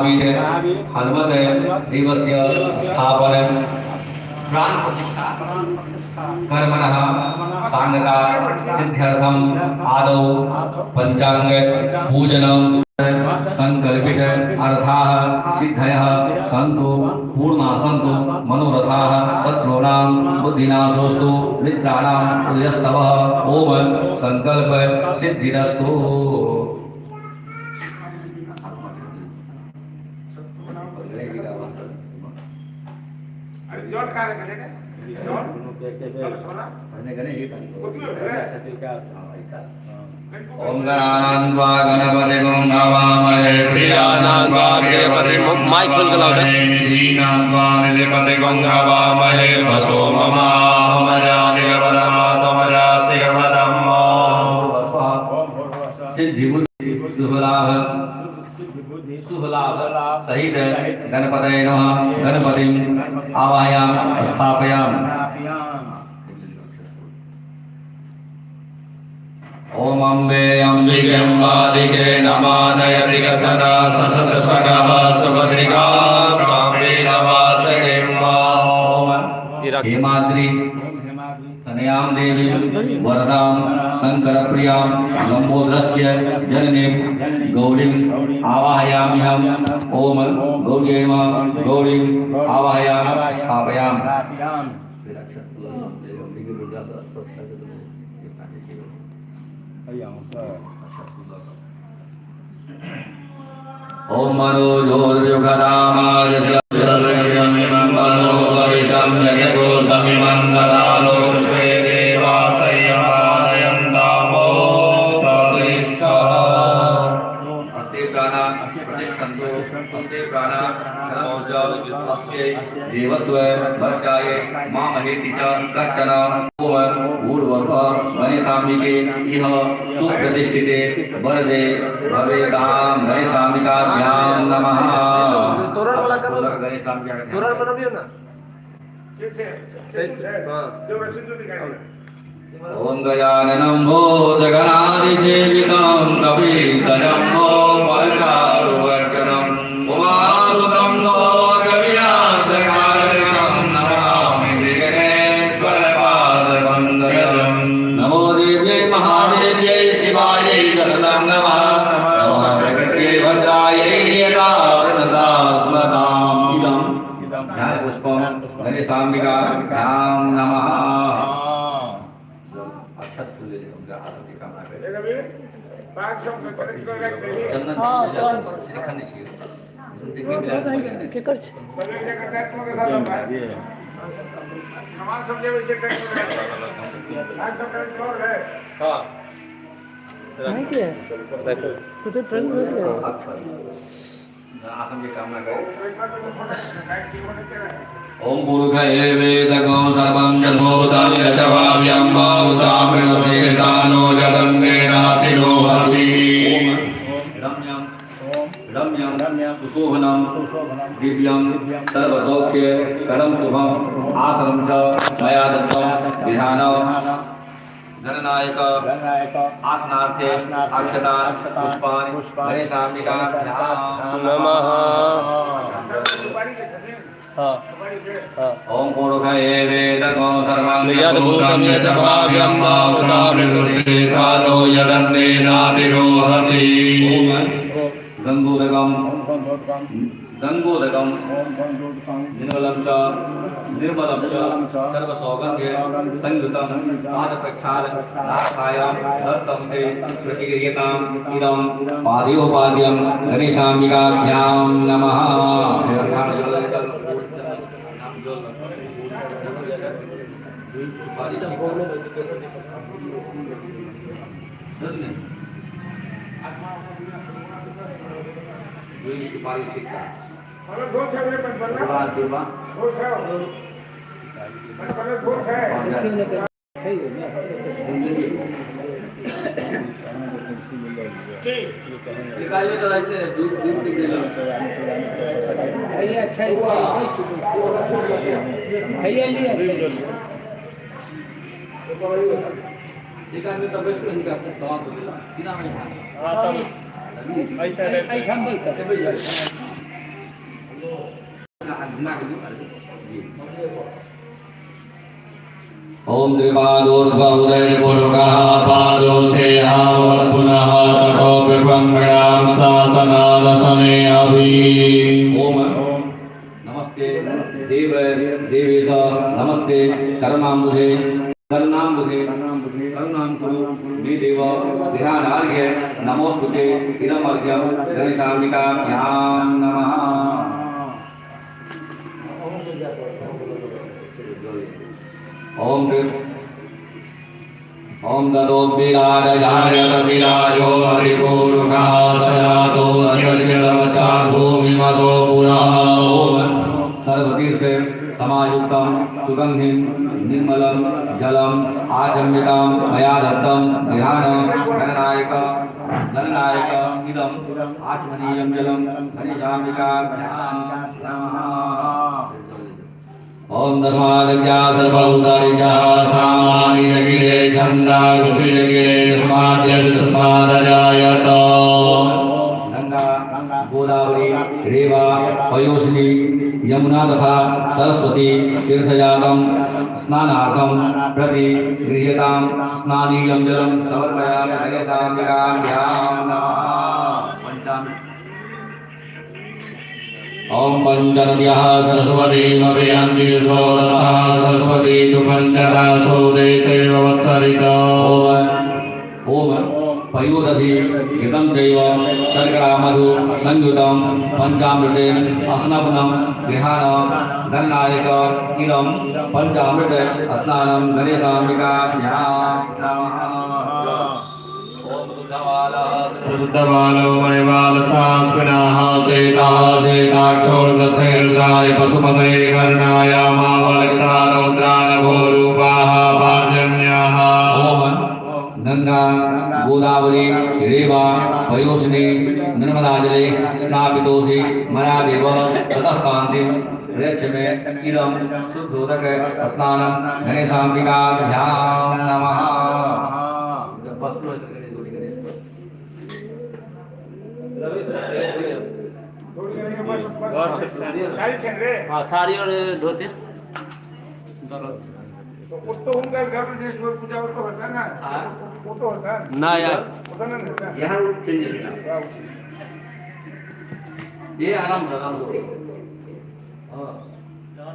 हनुमत देवस्य स्थापन प्राण प्रतिष्ठा कर्मणः सांगता सिद्ध्यर्थम आदौ पंचांग पूजनं संकल्पित अर्थाः सिद्धयः सन्तु पूर्णा सन्तु मनोरथाः शत्रूणां बुद्धिनाशोऽस्तु मित्राणां उदयस्तवः ओम संकल्प सिद्धिरस्तु। ओम गणानां त्वा गणपतिं नमामहे प्रियाणां त्वा प्रियपतिं माइक खोल के लाओ इधर। निधीनां त्वा निधिपतिं नमामहे वसो सिद्धिबुद्धि शुभलाभ शुभलाभ सहित गणपतये नमः। गणपतिं आवाहयामि स्थापयामि। ॐ अम्बे अम्बिकेऽम्बालिके नमानयति कसना ससत सगः सुभद्रिका कामरेणवासकेम्बा। हेमाद्रि तनयां देवी वरदां शङ्करप्रियां लम्बोदरस्य जननीं गौरीम् आवाहयाम्यहम्। ॐ गौर्यै नमः। गौरीम् आवाहयामि स्थापयामि। ॐ मनोजोर्युगरामाय अस्य प्राणा प्रतिष्ठन्तु अस्य प्राणा क्षरन्तु च अस्य देवत्व वर्चाय मामहेति च कश्चन। ओम भूर्भुवः गणेशाम्बिके इह सुप्रतिष्ठिते वरदे भवेतां गणेशाम्बिकाभ्यां नमः। तोरण वाला कर लो। गणेशाम्बिका तोरण बनाबियो ना। ॐ गजाननं भूतगणादिसेवितं कपीतजम्बो फलचारुवर्चनं उमासुतं शोकविनाशकारणं नमामि विघ्नेश्वरपादपङ्कजम्। नमो देव्यै महादेव्यै शिवायै सततं नमः। नमः प्रकृत्यै भद्रायै नियता प्रणता स्मताम्। इदं ध्यानपुष्पं गणेशाम्बिकाभ्यां नमः। अक्षत फूल ले उनका आसन की कामना करें। चंदन श्रीखंड चाहिए। के कर छै? हाँ। नहीं के तो ट्रेन में है। आसन की कामना करें। ओम पुरुषे वेदको सर्वं यद्भूतं यशभाव्यं भावुतामृतशेषानो जगन्नेनातिरोहति। रम्यं रम्यं सुशोभनं दिव्यं सर्वसौख्य करं शुभम् आसनं च मया दत्तं विधानं गणनायक आसनार्थे अक्षतान् पुष्पाणि गणेशाम्बिकाभ्यां नमः। हाँ हाँ। ॐ पुरुषे वेदको सर्वं यद्भूतं यद्भाव्यं भावुतामृतशेषानो यदन्नेनातिरोहति। गङ्गोदकं गङ्गोदकं निर्मलं च निर्मलं च सर्वसौगन्ध्य संयुतं पादप्रक्षालनार्थायां दत्तं ते प्रतिगृह्यताम्। इदं पादयोपाद्यं गणेशाम्बिकाभ्यां नमः। दुई सुपारी सिक्का दुर्वा दुर्वा। निकालिए तो ऐसे दूध दूध पी के। भैया छै छै भैया लिया छै। एक आदमी तब बैठ इनका सवाल तो दिला किना में। एहिठाम बैसल। ओम त्रिपादोर्ध्वोदयपुरुषः पादो सेहावर पुनः ततो विपङ्गणां शासनादशने अभि। ओम नमस्ते देव देवेश नमस्ते करुणाम्बुधे करुणाम्बुधे करुणां कुरु मे देव ध्यानार्घ्य नमोस्तुते इदमर्घ्यं गणेशाम्बिकाभ्यां नमः। ओम ओम ततो विराजयाय विराजो हरिपूरुषः सजातो अनिर्जलवशा भूमिमतो पुनः। ओम सर्वतीर्थ समायुक्तं सुगन्धिं निर्मलं जलम् आचम्यतां मया दत्तं ध्यानं गणनायक गणनायक इदम् आचमनीयं जलं गणेशाम्बिकाभ्यां नमः। ओम धर्मादज्ञा सर्वभूतारिजः सामान्यगिरे छन्दागुषिजगिरे तस्माद्यस्मादजायत। गंगा गोदावरी रेवा पयोष्णी यमुना तथा सरस्वती तीर्थजातं स्नानार्थं प्रति गृह्यतां स्नानीयं जलं समर्पयामि गणेशाम्बिकाभ्यां नमः। ओम पञ्चनद्यः सरस्वतीमभियान्ति स्रोतसः सरस्वती तु पञ्चदासो देशैव वत्सरिता। ओम पयोदधि घृतं चैव शर्करा मधु संयुतं पञ्चामृतेन अस्नपनं गृहाण गणनायक इदं पञ्चामृत स्नानं गणेशाम्बिकाभ्यां नमः। ओम शुद्धबालः शुद्धबालो मणिबालसास्मिनाः सेताः सेताक्षोर्दधेर्दाय पशुपतये कर्णाय मावलिता रौद्रानभोरूपाः पार्जन्याः। ओम गंगा गोदावरी रेवा पयोष्णी नर्मदा जले स्नापितोऽसि मया देव ततः शान्तिं प्रयच्छ मे इदं शुद्धोदक स्नानं गणेशाम्बिकाभ्यां नमः। हाँ, साड़ी और धोती। ना यार यहाँ चेंज ये आराम से आराम से। हाँ हाँ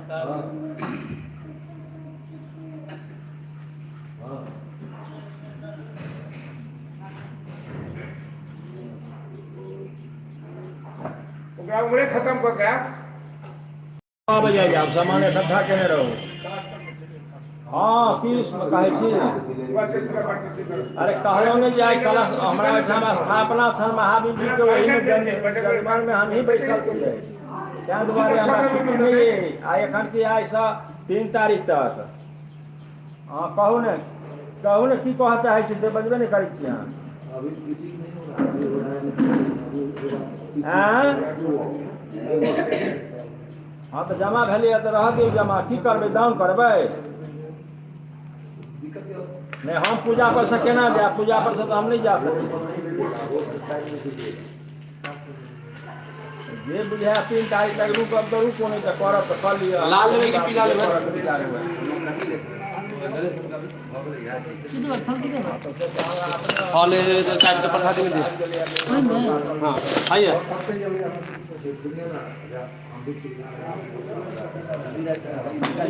हाँ खत्म कर गया। आबै जाय आब सामान इकट्ठा केने रहू। हाँ, की कहै छी? अरे कहलहुँ ने जे आइ कलश हमरा ओहिठाम स्थापना छल महावीर जी के, ओहिमे जजमान में हमही बैसल छियै, ताहि दुआरे हमरा छुट्टी नहि अइ। आइ एखन की आइसँ 3 तारीख तक। हँ, कहू ने, कहू ने, की कहऽ चाहै छी से बजबे नहि करै छी अहाँ। आँय? हँ, तऽ जमा भेलैए तऽ रहऽ दियौ जमा। की करबै, दान करबै? नहि, हम पूजा पर से केना जायब? पूजा पर से तऽ हम नहि जा सकै छी। जे बुझाय 3 तारीख तक रुकब तऽ रुकू, नहि तऽ करब तऽ कऽ लिअ। लाल लेबै कि पीला लेबै? फल काटि के प्रसादी में दे। हाँ, आइए।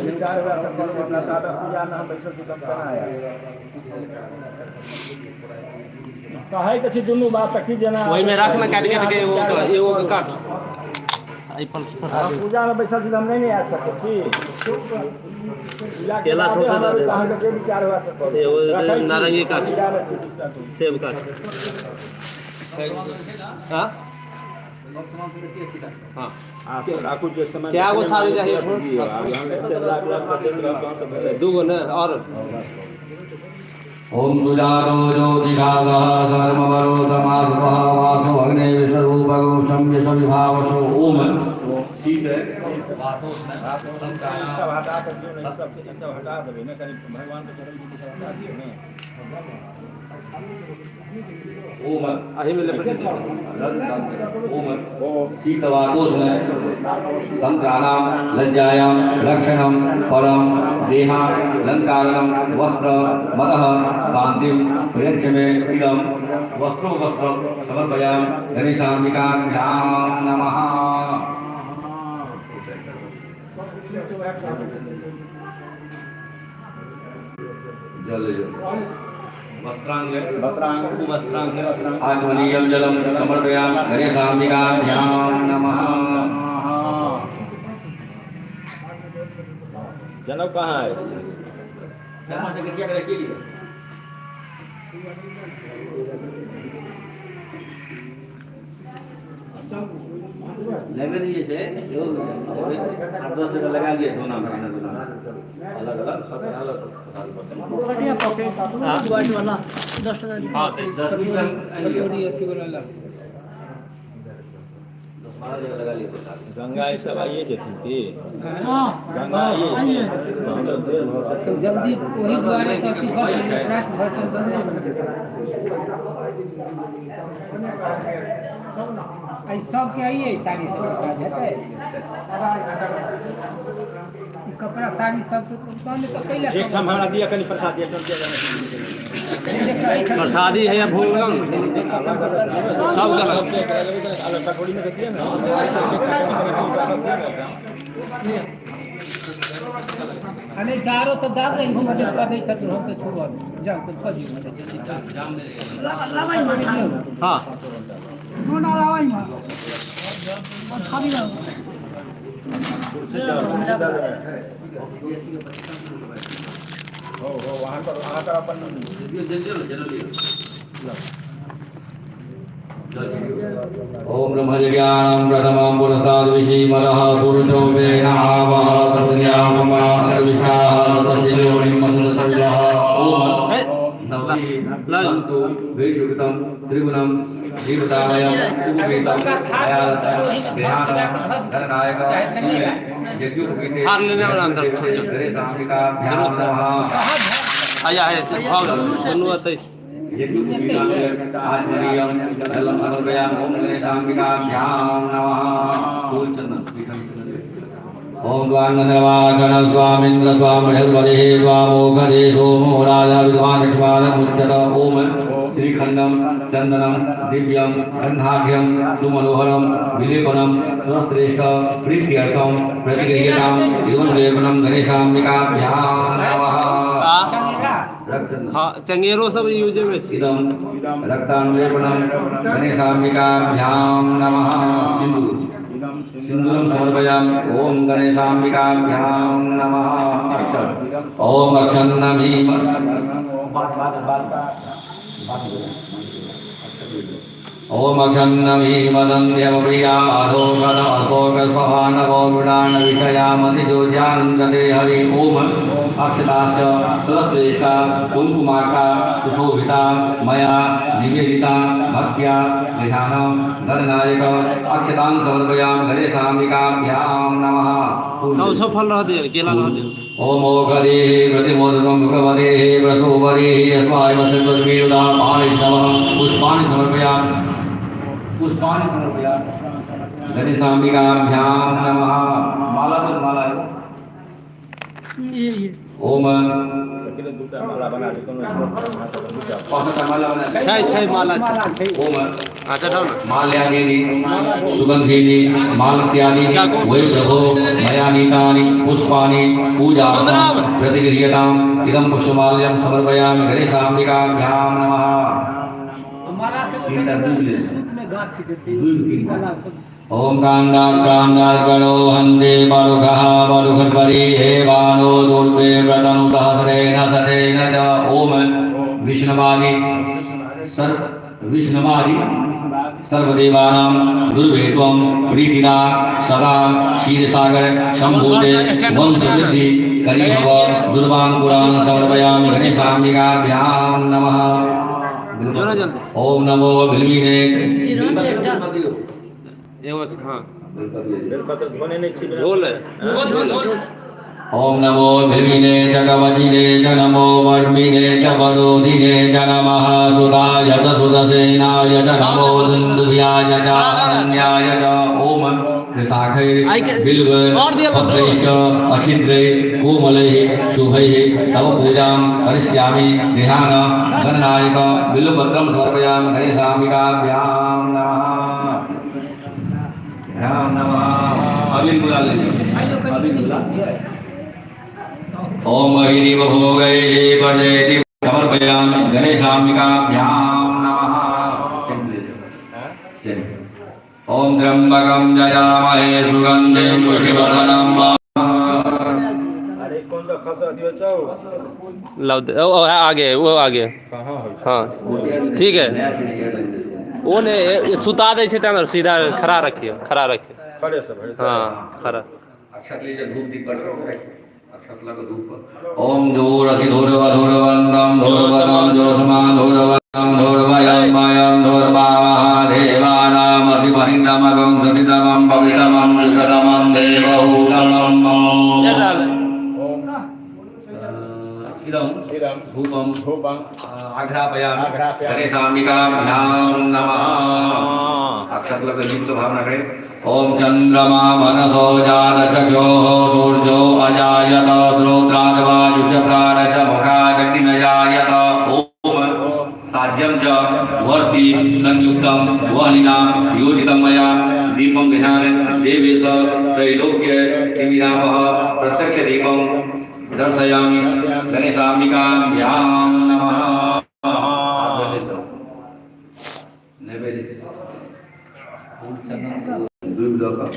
विचार हुए तऽ करू अपना, ताबे पूजामे हम बैसल छी तऽ हम केना आयब? कहै तऽ छी दुनू बात, तऽ की जेना ओहिमे रख ने, काटि काटि के एगो एगो के काट। एहि पर पूजामे बैसल छी तऽ हम नहि ने आबि सकै छी। पूजाके केला बादे सौंसे हम दऽ देब। अहाँके जे विचार हुए से करू। एगो रखै छी। नारंगी काट। पूजामे छी। सेब काट। हाँ हाँ, राखू जे समय। क्या गो साड़ी चाहिए? दूगो ने और। ओम सुजातो ज्योतिषागः धर्मवरो समासुभः वासो अग्ने विश्वरूपं विश्वविभावसो। ओम ठीक है। सब हटा कऽ दियौ ने, ई सब हटा देबै ने, कनि भगवानके चढ़ै छै, सब हटा दियौ ने। ओम एहिमे लपेट ओम शीतवातोष्ण सन्त्राणां लज्जायां रक्षणं परं देहालङ्कारणं वस्त्र मतः शान्तिं प्रयच्छ मे इदं वस्त्रो वस्त्रं समर्पयामि गणेशाम्बिकाभ्यां नमः। जल वस्त्रांग वस्त्रांग वस्त्रांग आचमनीयं जलं समर्पयामि गणेशाम्बिकाभ्यां नमः। जनक कहाँ है? शर्मा से किसी के रखिए लिए लाइब्रेरी जैसे जो 8-10 जगह लगा लिए दोना में दोना अलग अलग सब अलग हँ दै 10 20 10-12 जगह लगा लिए प्रसाद। गंगा ई सब आइए जेथिन की? गंगा आइए जेथिन। जल्दी वही दुआरे रात भर आई सबके आइए साड़ी सब हेतै ई कपड़ा साड़ी सब तहन तऽ कैला एक ठाम हमरा दिअ कनि प्रसाद दिअ, एकदम दिअ। प्रसादी है या भोग लगाउ ने सब गलत। अलग कटोरी में दिअ ने। आ नहि चारो तऽ दाब नहि हम कऽ दै छथिन, हम तऽ छोड़ब जाउ तऽ कऽ दियौ। हँ हो हो वहाँ पर वहाँ पर अपन ओम ब्रह्मज्ञानं प्रथमं पुरस्ताद्विषीमदः पुरुषो वेनावः संज्ञाममासविषाः तस्योनिमसंसर्गः। ओम नवति वीर्युक्तं त्रिगुणं जीवतामयं उपवीतं दयालतं धननायक यज्ञोपवीते हार लेने वाला अंदर छोड़ जाओ। गणेशाम्बिकाभ्यां नमः। आया है से भऽ गेल दुनू एतै। आत्मनीयं जलं समर्पयामि ओम गणेशाम्बिकाभ्यां नमः। ओम द्वान्नवागण स्वामिन्द्र स्वामृहस्पतिः स्वामोगरे सोमो राजा विद्वान् मुच्यत। ओम श्रीखण्डं चन्दनं दिव्यं गन्धाढ्यं सुमनोहरं विलेपनं सुरश्रेष्ठ प्रीत्यर्थं प्रतिगृह्यतां जीवनलेपनं गणेशाम्बिकाभ्यां नमः। हँ चंगेरो सब यूजे में छै। इदं रक्तानुलेपनं गणेशाम्बिकाभ्यां नमः। सिन्दूर सिन्दूरं समर्पयामि ॐ गणेशाम्बिकाभ्यां नमः। ॐ अक्षन्नभीम ॐ अक्षन्नभीमदन्त्यमप्रिया अशोकन अशोकस्वभानवो मृडान विषयामतिज्योत्यानन्दते हरि। ॐ अक्षतास्य सुरश्रेष्ठा कुङ्कुमाका सुशोभिता मया निवेदिता भक्त्या गृहाणं गणनायक अक्षतां समर्पयामि गणेशाम्बिकाभ्यां नमः। सब सब फल रह दियौ, केला रह दियौ। ओम ओकरेः प्रतिमोदकं भगवतेः प्रसोपरेः अस्माय पाणि पुष्पाणि समर्पयामि पुष्पाणि समर्पयामि गणेशाम्बिकाभ्यां नमः। माला तो माला है। ओम दूटा माला बना दे कोनो पाँच माला बना। छै छै माला छै। ओम अच्छा जाउ ने। माल्यादीनि सुगन्धीनि मालत्यादीनि वै प्रभो मया नीतानि पुष्पाणि पूजार्थं प्रतिगृह्यताम् इदं पुष्पमाल्यं समर्पयामि गणेशाम्बिकाभ्यां नमः। माला से सूत में गांठ सी देते। ओम कान्दात् कान्दात् गणो हन्ते मरुखः मरुखपरि हे भानो दुर्वे व्रतनु सहस्रेण शतेन च। ओम विष्णुवादि सर्व विष्णुवादि सर्वदेवानां दुर्वेत्वं प्रीतिदा सदा क्षीरसागर सम्भूते वंशवृद्धि करीभव दुर्वाङ्कुरान् समर्पयामि गणेशाम्बिकाभ्यां नमः। ओम नमो बिल्वीने। एगो हँ बेलपत्र धोने नहि छी। झोल है। ओम नमो भीमिने च कवचिने च नमो वर्मिणे च वरोधिने च नमः सुधाय च सुदसेनाय च नमो दुन्दुभ्याय च अरण्याय च। ओम शाखैर्बिल्व पत्रैश्च अछिद्रैः कोमलैः शुभैः तव पूजां करिष्यामि। गृहाण गणनायक बिल्वपत्रं समर्पयामि गणेशाम्बिकाभ्यां नमः। राम नमः। अभी बुला लीजिए, अभी बुला। ओम हिरिव भोगैः वजेति समर्पयामि गणेशाम्बिकाभ्यां नमः। ओम त्र्यम्बकं जयामहे सुगन्धिं पुष्टिवर्धनं। अरे कोन दऽ खसल दियौ चौ। लाओ दे, ओ, ओ, आगे वो आगे। कहाँ होइ? हाँ, ठीक है। ओ ने सुता दै छै तेँ सीधा खड़ा रखियो, खड़ा रखियो। खड़े से भरि। हाँ, खड़ा। अक्षत लीजिए, धूप दीप पर अक्षत लगा धूप पर। ओम धूरसि धूर्व धूर्वन्तं धूर्वतं जोषमां धूर्वतं धूर्वयं मयं धूर्वामः देवानामधिपरितमगं सतितमं पवितमं विशतमं देवहूतमं। चल रहा है। इदं इदं धूपं धूपं आघ्रापयामि आघ्रापयामि। गणेशाम्बिकाभ्यां नमः। अक्षत लग दीप भावना करें। ओम चंद्रमा मनसो जातशक्योः सूर्यो अजायत श्रोत्राद् वायुश्च प्राणश्च मुखादग्निरजायत। ओम साध्यं च वर्ति संयुक्तं वह्निना योजितं मया दीपं गृहाण देवेश त्रैलोक्य तिमिरापः प्रत्यक्ष दीपं दर्शयामि गणेशाम्बिकाभ्यां नमः। नैवेद्य फूल चंदन दूध दऽ कऽ।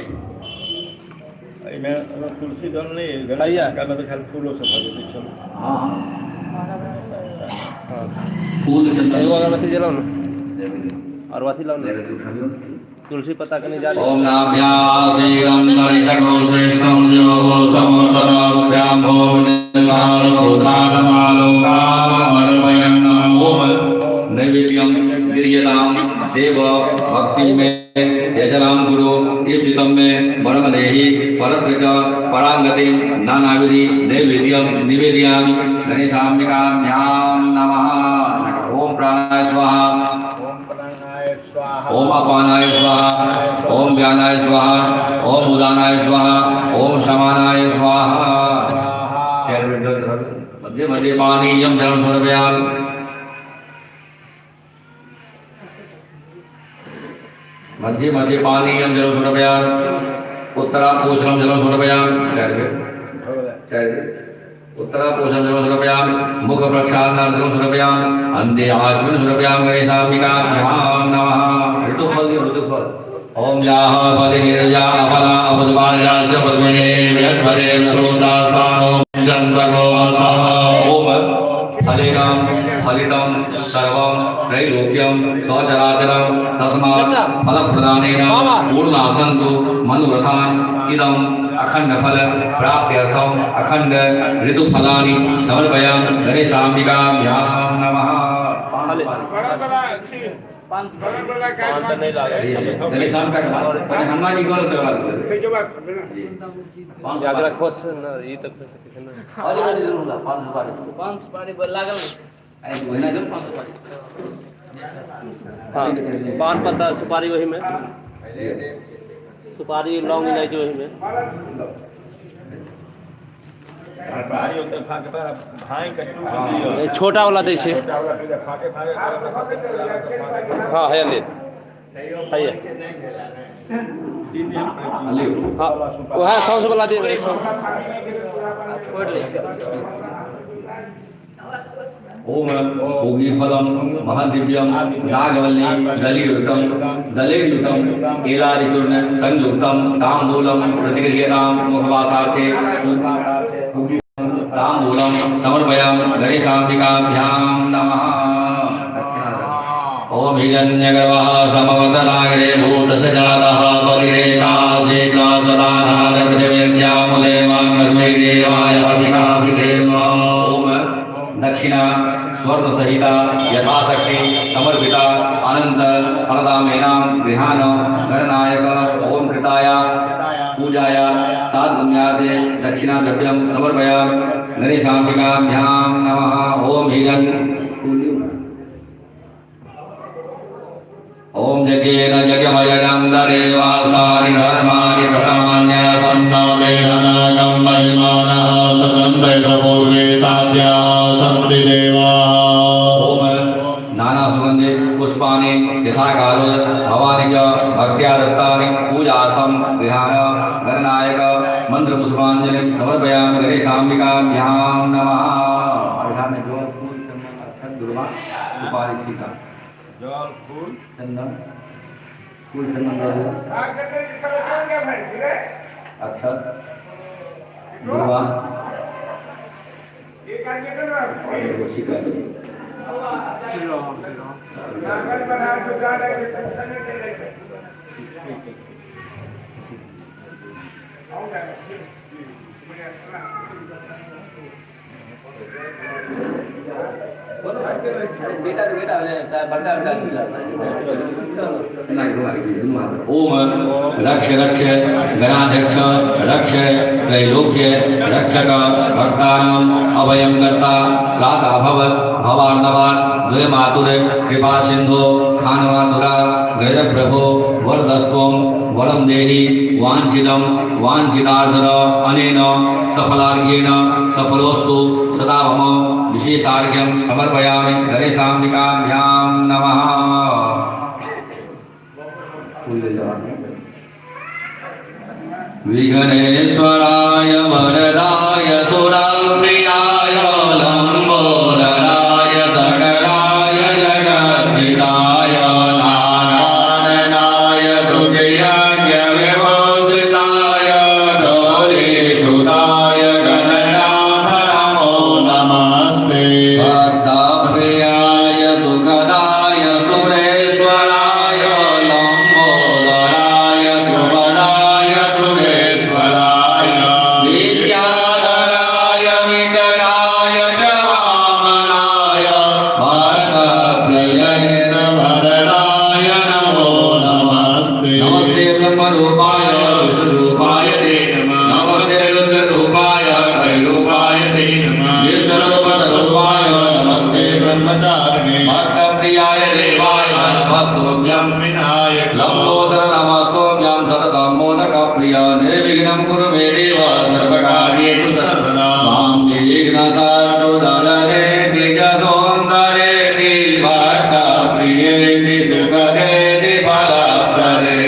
एहिमे ओहिमे तुलसी दल नहि, गणेश मे तऽ खाली फूलो सब भऽ जेतै, चलू। हाँ, फूल चंदन। एगो अगरबत्ती जलाओ ने। नैवेद्य। अगरबत्ती लाओ ने। नैवेद्य उठा लियौ। तुलसी पत्ता कनि जा। ओम नाभ्यासीरं दरिशको श्रेष्ठं देवो समर्तनाभ्यां भोजनालोकामर्पयन्। ओम नैवेद्यं गृह्यतां देव भक्ति मे यजनां गुरु इप्सितं मे वरं देहि परत्र च पराङ्गतिं नानाविधि नैवेद्यं निवेदयामि गणेशाम्बिकाभ्यां नमः। ओम प्राणाय स्वाहा। ओम प्राणाय स्वाहा। ओम अपानाय स्वाहा। ओम व्यानाय स्वाहा। ओम उदानाय स्वाहा। ओम समानाय स्वाहा। मध्ये मध्ये पानीयं जलं समर्पयामि। मध्ये मध्ये पानीयं जलं समर्पयामि। उत्तरापोषणं जलं समर्पयामि। चारि बेर, चारि बेर उत्तरापोषणं जलं समर्पयामि। मुख प्रक्षालनार्थं समर्पयामि। अन्ते आचमनं समर्पयामि गणेशाम्बिकाभ्यां नमः। ऋतुफल दियौ, ऋतुफल। ओम जाह फलिनिर्जा अफला अवधबाजास्य पद्मिने बृहस्पते प्रसूतास्थानो चन्द्रगो। ओम फलेन फलितं सर्वं त्रैलोक्यं सचराचरं तस्मात् फलप्रदानेन पूर्णासन्तु मनोरथान्। इदम् अखण्डफल प्राप्त्यर्थम् अखण्ड ऋतुफलानि समर्पयामि गणेशाम्बिकाभ्यां नमः। पान तऽ नहि लागल। गणेशाम्बिका, हनुमान जी को जागरा खोस न ई तऽ खोस सकै छै ने। पान सुपारी। पान सुपारी लागल। महीना दो पान सुपारी। हाँ, पान पत्ता सुपारी ओहिमे, सुपारी लौंग इलायची ओहिमे। भारी ओतऽ फाँके भाँगि के टूट दियौ। ए, छोटा वाला दै छै। छोटा वाला पहिले फाँके फाँके फाँके। हाँ, हैया ले, हैया। तीन दिन हम खाइ छी। हाँ, वएह सौंस वाला दे। फोड़ि लै छै। ओम भोगीफलं महादिव्यं नागवल्ली दलीयुतं दलेयुतं केलादिचूर्ण संयुक्तं ताम्बूलं प्रतिगृह्यतां मुखवासार्थे ताम्बूलं समर्पयामि गणेशाम्बिकाभ्यां नमः। ओम हिरण्यगर्भः समवतनागरे भूतस्य जातः परिरेकासेकासदानादपृथिव्यामुदेवां तस्मै देवाय अभिकाभिधेम। ओम दक्षिणा स्वर्ण सहिता यथाशक्ति समर्पिता अनंत फलदामेनां गृहाण गणनायक। ओम कृताया पूजाया साधुन्याते दक्षिणा द्रव्यं समर्पयामि गणेशाम्बिकाभ्यां नमः। ओम हिरण् ओम जगेन जगमयनन्दरेवासानि धर्माणि प्रथमान्य सन्नामेहनागं महिमानः सदन्तैकपूर्वे साध्याः सन्ति देवाः। ओम नाना सुगंधे पुष्पाणि यथाकालो भवानि च भक्त्या दत्तानि पूजार्थं गृहाण गणनायक मंत्रपुष्पाञ्जलिं समर्पयामि गणेशाम्बिकाभ्यां नमः। में जो फूल चंदन अक्षत दुर्वा सुपारी सीता जल फूल चंदन फूल चंदन अक्षत दुर्वा सीता। बेटा बेटा बड़का बेटा। ओम रक्ष रक्ष गणाध्यक्ष रक्ष त्रैलोक्य रक्षक भक्तानाम अभयं कर्ता त्राता भव भवार्णवात् द्वयमातुर कृपा सिंधो खानमातुरा गजप्रभो वरदस्त्वं वरं देहि वाञ्छितं वाञ्छितार्थद अनेन सफलार्घ्येन सफलोऽस्तु सदा मम विशेषार्घ्यं समर्पयामि गणेशाम्बिकाभ्यां नमः। विघ्नेश्वराय वरदाय सुरप्रियाय लम्बोदराय सकलाय जगद्धिताय नारायणाय सुखयज्ञविभूषिताय गौरीसुताय गणनाथ नमो नमस्ते। भक्तप्रियाय सुखदाय सुरेश्वराय लम्बोदराय सुबलाय सुरेश्वराय विद्याधराय विकटाय च वामनाय भक्तप्रियाय वरदाय नमो नमस्ते। नमस्ते ब्रह्मरूपाय विष्णुरूपाय ते नमस्ते रुद्ररूपाय हरिरूपाय ते विश्वरूपस्वरूपाय नमस्ते ब्रह्मचारिणे भक्तप्रियाय देवाय नमस्तुभ्यं विनायक लम्बोदर नमस्तुभ्यं सततं मोदकप्रिय निर्विघ्नं कुरु मे देव सर्वकार्येषु सर्वदा। मां विघ्नसारुदलरे द्विजसुन्दरे भक्तप्रिये सुखदे फलप्रदे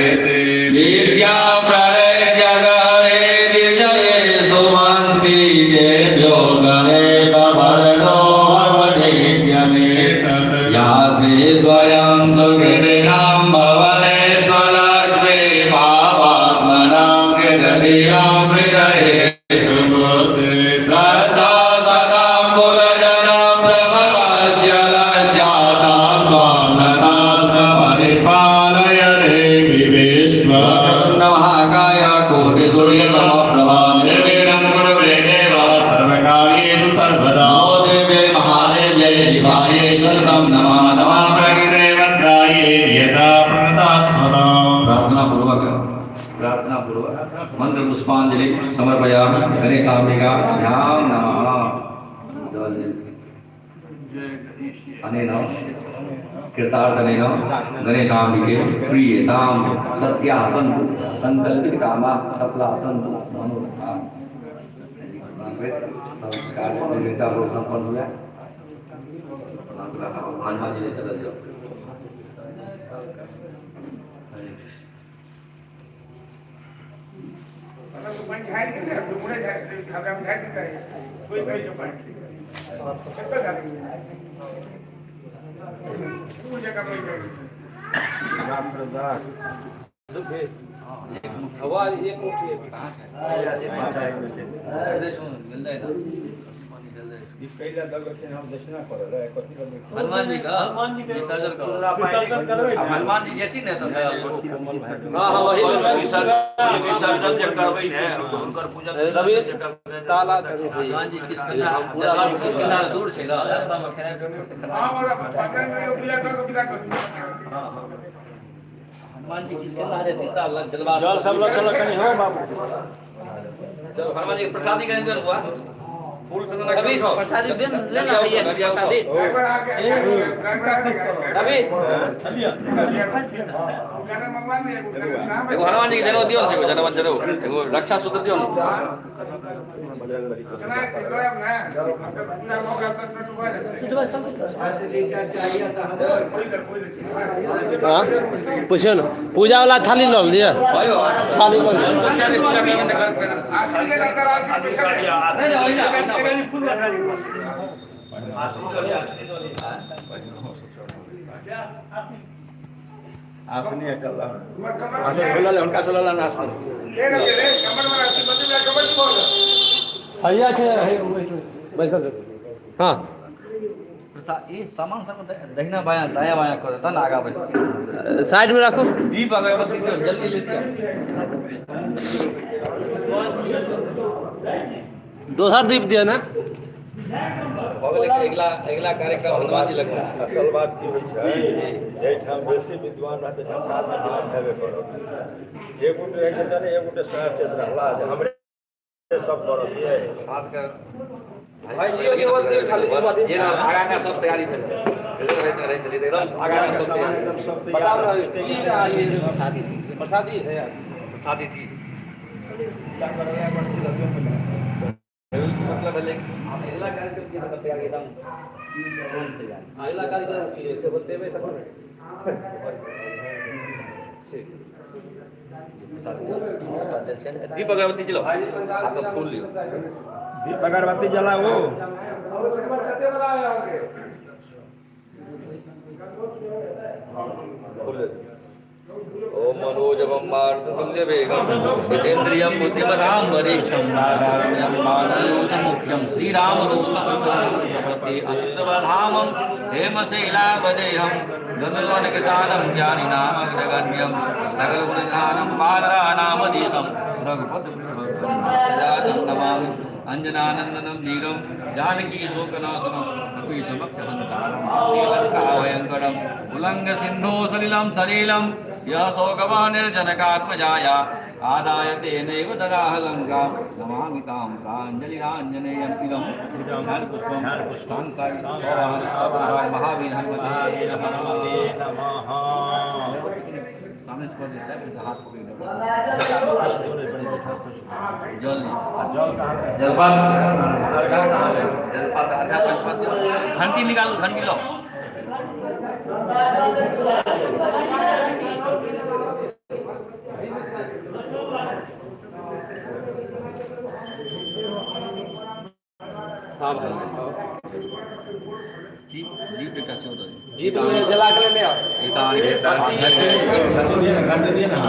विद्याप्रदे जगरे विजये सुमन्ति तेभ्यो गणेश वरदो भवनित्यमे या श्री स्वयं सुहृदिनां भवनेश्वलक्ष्मी पापात्मनां कृतधियां हृदये श्रद्धा सदां कुलजनं प्रभवस्य लज्जातां त्वां नतास्म परिपालय देवि विश्व। महाकाय कोटिसूर्यसमप्रभा निर्विघ्नं कुरु मे देव सर्वकार्येषु सर्वदा। नमो देव्यै महादेव्यै शिवायै सततं नमः नमः। प्रकृते मन्त्रायै यथा प्रणता स्मराम्। प्रार्थना पूर्वक मंत्र पुष्पांजलि समर्पयामि गणेशाम्बिकाभ्यां नमः। अनेन कृतार्थनेन गणेशाम्बिके प्रीयतां सत्या सन्तु संकल्पित कामा सफला सन्तु मनोरथा। कार्य संपन्न हुआ। हनुमान जी ने चला जाओ। हरे कृष्ण। हवा एक मुट्ठी है। हम दक्षिणा करल रहे कथी लगे। हनुमान जी का विसर्जन करो। हनुमान जी जेथिन ने तऽ हाँ हाँ वही विसर्जन जे करबै ने हुनकर पूजा रमेश ताला चढ़े। हनुमान जी किष्किंधा पूरा वर्ष किष्किंधा दूर छै ने रास्ता में खेनाइ पिनाइ से खतम। हनुमान जी किसके रहथिन तऽ जलवा जल सब लऽ चलऽ कनि हो बाबू। चलो हनुमान जी के प्रसादी कनि दियौ ने बुआ। फूल चंदन रवि प्रसादी दे लेना भैया प्रसादी। रवि एगो हनुमान जी के जनउ दियौ ने, एगो जनउ जनउ एगो रक्षा सूत्र दियौ ने। हाँ पूछियो ने, पूजा वाला थाली लऽ लिअ, थाली लऽ लिअ। आसनी अकल्ला आसन खुलल है, हुनका से लऽ लेना आसन। हैया छै, बैसल हाँ। ई सामान सब दहिना बायां दायां बायां कर तहन आगाँ बैस। साइड में राखू। दीप अगरबत्ती दियौ, जल्दी लेतियौ। दोसर दीप दिअ ने। भऽ गेलै। अगिला अगिला कार्यक्रम हनुमान जी लगमे छै। असल बात की होइ छै, जाहिठाम बेसी विद्वान रहतै ताहिठाम काजमे विलम्ब हेबे करत। एक गोटे रहै छै तऽ एक गोटे स्वयं रहला जे हमरे सब करत ये। खास कर बस जे रहल आगाँ का सब तैयारी भेल रहै छै, रहै छलियै तऽ एकदम आगाँ का सब तैयारी। सब तैयार। प्रसादी थी। प्रसादी है। प्रसादी थी मतलब भेलै अगिला कार्यक्रम के मतलब तैयारी एकदम तैयारी। अगिला कार्यक्रम की है से बतेबै तखन। ठीक। दीप अगरबत्ती चलो, आपका फूल लियो। दीप अगरबत्ती जलाओ। फूल ले। ओम मनोजवं मारुततुल्यवेगं जितेन्द्रियं बुद्धिमतां वरिष्ठं नारायणं मानयूथमुख्यं श्रीरामदूतं अतुलबलधामं हेमशैलावदेहं धनुर्वनकिसानं ज्ञानिनामग्रगण्यं सकलगुणधानं बालरानामधीशं रघुपतिं नमामि। अञ्जनानन्दनं वीरं जानकी शोकनाशनं कपीशमक्षसन्तानं लङ्काभयङ्करम् उल्लङ्घसिन्धो सलिलं सलीलं यः शोकवानिर्जनकात्मजाया आदाय तेनैव ददाह लङ्कां नमामि तां प्राञ्जलिराञ्जनेयम्। इदं ध्यानपुष्पं पुष्पांसाय महावीर हनुमते नमः। सामने से कर दे साहब, हाथ पकड़ ले। जल जल कहाँ? जलपात। अर्घा कहाँ है? जलपात अर्घा पंचपात। घंटी निकालो, घंटी लो। हाँ भाई। दीप दीप के कैसे होता है? दीप में जला के ले आओ। एतानि घंटी दिए ना, घंटी दिए ना।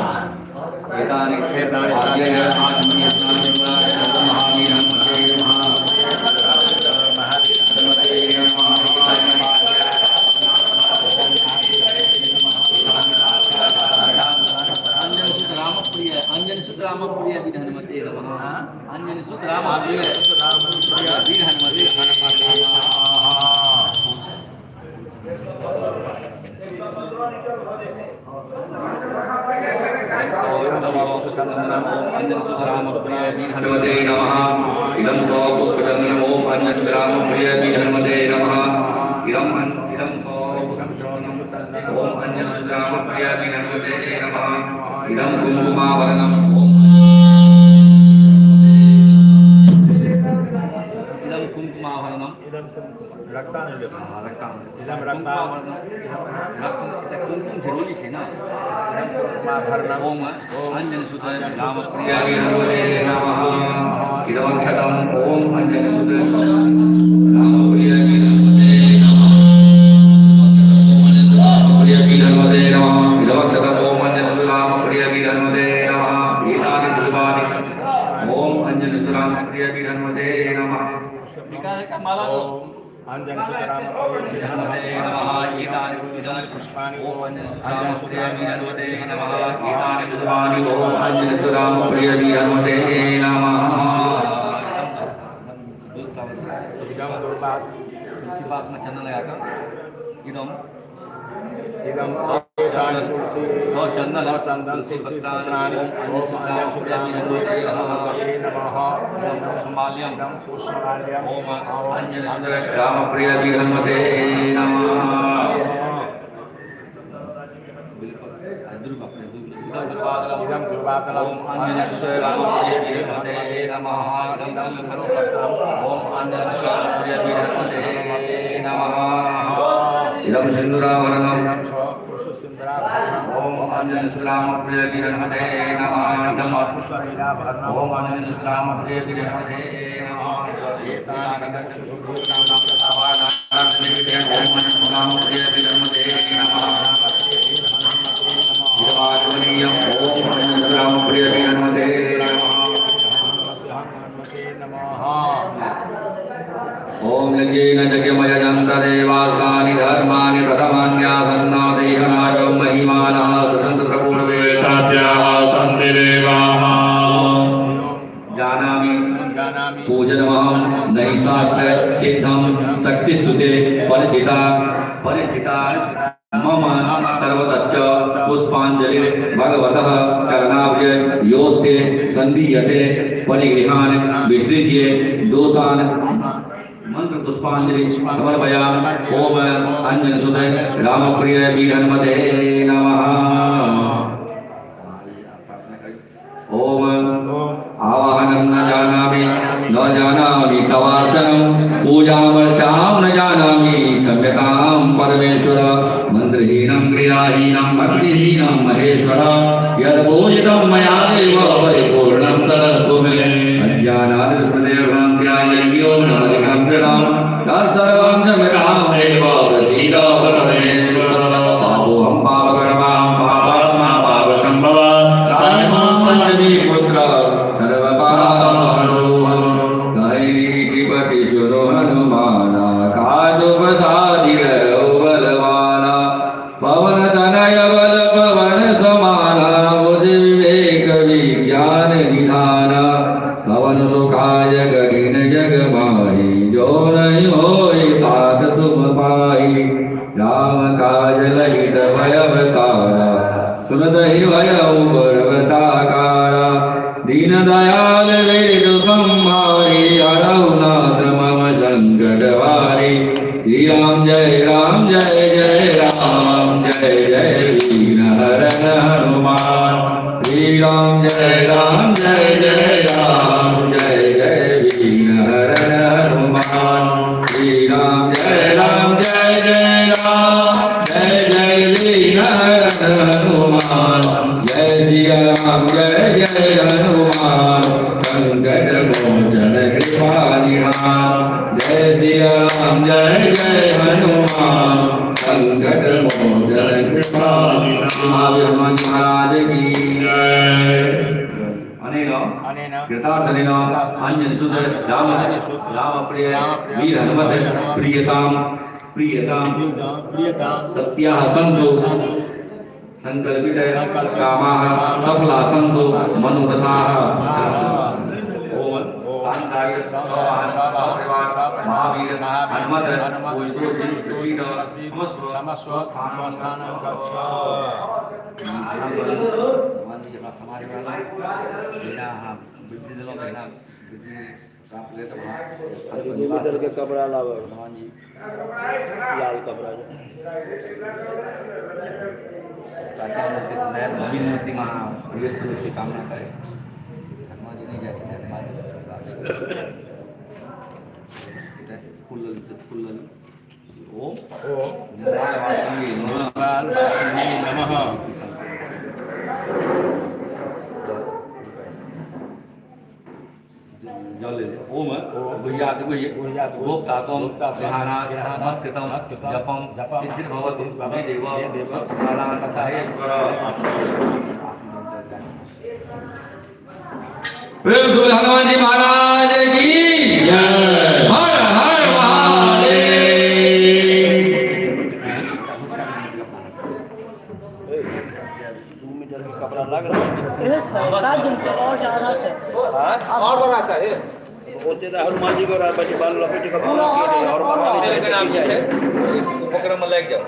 एतानि महावीर हनुमते नमः। हनुमते नमः। अंजन सुत रामप्रिय, अंजन सुत रामप्रिय वीर हनुमते नमः। अंजन सुत रामप्रिय वीर हनुमते नमः। अंजन सुत रामप्रिय वीर हनुमते नमः। इदं सौपुष्पचन्दनम् ॐ अंजन रामप्रिय वीर हनुमते नमः। इदं इदं सौपुष्पचन्दनम् ॐ अंजन रामप्रिय वीर हनुमते नमः। इदं कुङ्कुमावरणम् ॐ इदं कुङ्कुमाभरणम्। इदं रक्ता नहि लेब। इदं रक्ता। रक्त कुमकुम जरूरी छै ना। कुङ्कुमाभरणम्। ओम अंजन सुत रामप्रिय वीर हनुमते नमः। इदमक्षतम् ॐ अंजन सुत रामप्रिय वीर हनुमते नमः। प्रिय वीर हनुमते नमः। इदमक्षतम् ॐ अंजन सुत रामप्रिय वीर हनुमते नमः। एतानि पुष्पाणि ॐ अंजन सुत रामप्रिय वीर हनुमते नमः। विकास का माला दो। अंजन सुत राम हनुमते नमः। एतानि इदानि पुष्पाणि ॐ अंजन सुत रामप्रिय वीर हनुमते नमः। एतानि पुष्पाणि ॐ अंजन सुत रामप्रिय वीर हनुमते नमः। इदं दुर्वा तुलसी पात में चंदन लगाकर इदम इदं सचंदन चंदन पत्राणि ओम अंजन पुष्पमाल्यम ओम अंजन रामप्रिय हनुमते नमः। ओम अंजन रामप्रिय हनुमते नमः। ओम अंजन रामप्रिय हनुमते नमः। इदं सिन्दूरावरणं ओम अंजन रामप्रिय हनुमते नमः। ओम अंजन रामप्रिय हनुमते नमः। ओम अंजन रामप्रिय हनुमते नमः। ओम अंजन रामप्रिय हनुमते नमः। ओम यज्ञेन यज्ञमयजन्तदेवास्तानि धर्माणि प्रथमान्यासन्ना देहनाशो महिमानः स्वतन्त्रपूर्वे साध्याः सन्ति देवाः। जानामि पूजनमहं नैशास्त्र सिद्धं शक्तिस्तुते परिचिता परिचिता मम सर्वतश्च पुष्पांजलि भगवतः चरणाब्ज योस्ते सन्धीयते परिगृहान् विसृज्य दोषान् मंत्र पुष्पांजलि समर्पयामि। ओम अंजन सुत रामप्रिय वीर हनुमते नमः। ओम आवाहनं न जानामि न जानामि तवार्चनं पूजामर्चां न जानामि क्षम्यतां परमेश्वर। मंत्रहीनं क्रियाहीनं भक्तिहीनं महेश्वर यद्पूजितं मया देव परिपूर्णं तदस्तु मे। अज्ञानात् हृदयभ्रान्त्या यज्ञो न परिभ्रमृतां तत्सर्वं क्षम्यतां देव प्रसीद परमेश्वर। पापोऽहं पापकर्मां पापात्मा पापसम्भवः तान्मां पञ्चमी पुत्र सर्वपापहरोऽहं। कहै सुनो हनुमाना काजु प्रसादि बलवाना पवन तनय बल पवन समाना बुद्धि विवेक विज्ञान निधाना पवन सुखाय कठिन जग माही जो नहीं होई तात तुम पाही। राम काज लहित भय अवतारा सुनत ही भय पर्वताकारा दीन दयाल वीर संहारी हरहु नाथ मम संकट वारी। श्री राम जय जय राम जय जय वीर हरन हनुमान। श्री राम जय जय राम जय जय वीर हरन हनुमान। श्री राम जय जय राम जय जय वीर हरन हनुमान। जय श्री राम जय जय हनुमान संकट मोचन कृपा निधान। जय श्री राम जय जय हनुमान संकट मोचन कृपा निधान। महावीर हनुमान जी महाराज की जय। अनेन कृतार्थनेन अंजन सुत राम रामप्रिय वीर हनुमत प्रियताम प्रियताम प्रियताम सत्याः सन्तु संकल्पित कामाः सफला सन्तु मनोरथाः। ओम सांसारिक सौवाहन सपरिवार महावीर हनुमत पूजितोऽसि प्रसीद समस्व स्थानं गच्छ। के कपड़ा लावे हनुमान जी लाल कपड़ा प्राचीन मूर्ति से नया नवीन मूर्ति में प्रवेश की कामना करे। हनुमान जी नहीं जाए हनुमान फूल फूल ओम निर्मल वासिनी नमः। जल ओम गुह्यात गुह्य गोप्तात्वं गृहाणा मत्कृतं जपं सिद्धिर्भवतु मे देव प्रसादान् प्रेम से हनुमान जी महाराज की जय। हर हर महादेव। 2 मीटर के कपड़ा लग रहा है। और ज्यादा छै और बड़ा चाहिए ओते तो हनुमान जी को बाल लपेट के और नाम जे छै उपक्रम में लागि जाओ।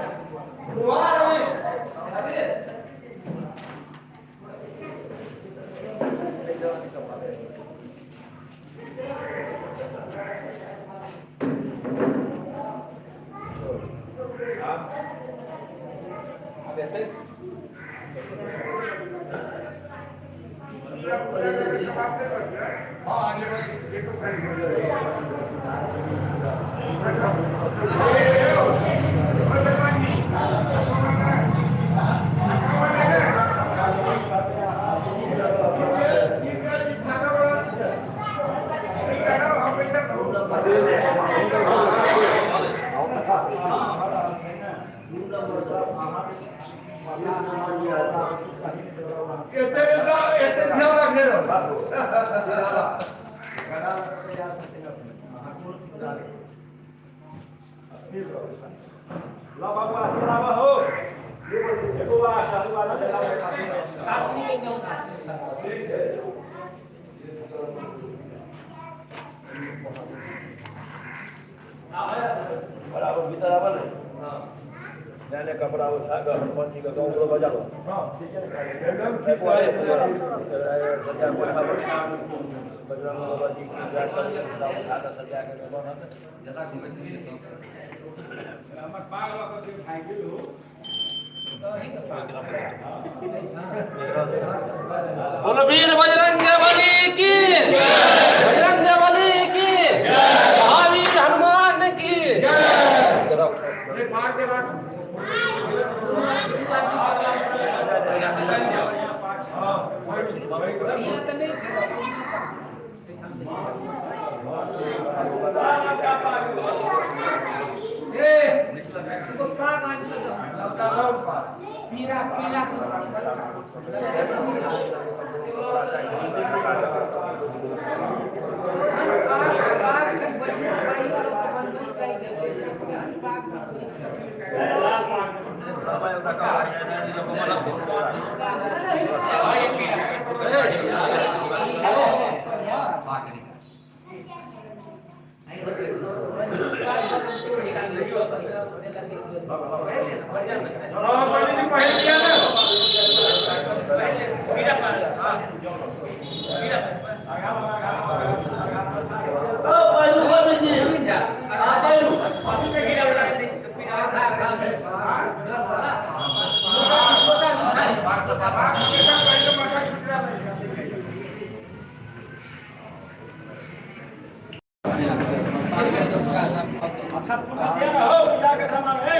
बराबर भीतर आबल नया नया कपड़ा उठा कऽ हनुमान जी के गाँव बजा लो। बजरंग बाबा जी की उठा कऽ सजा के बनत। बोलो वीर बजरंग बली की, बजरंग बली की, महावीर हनुमान की। पीला पीला। अच्छा पूजा दिया ना हो, पूजा के सामान है।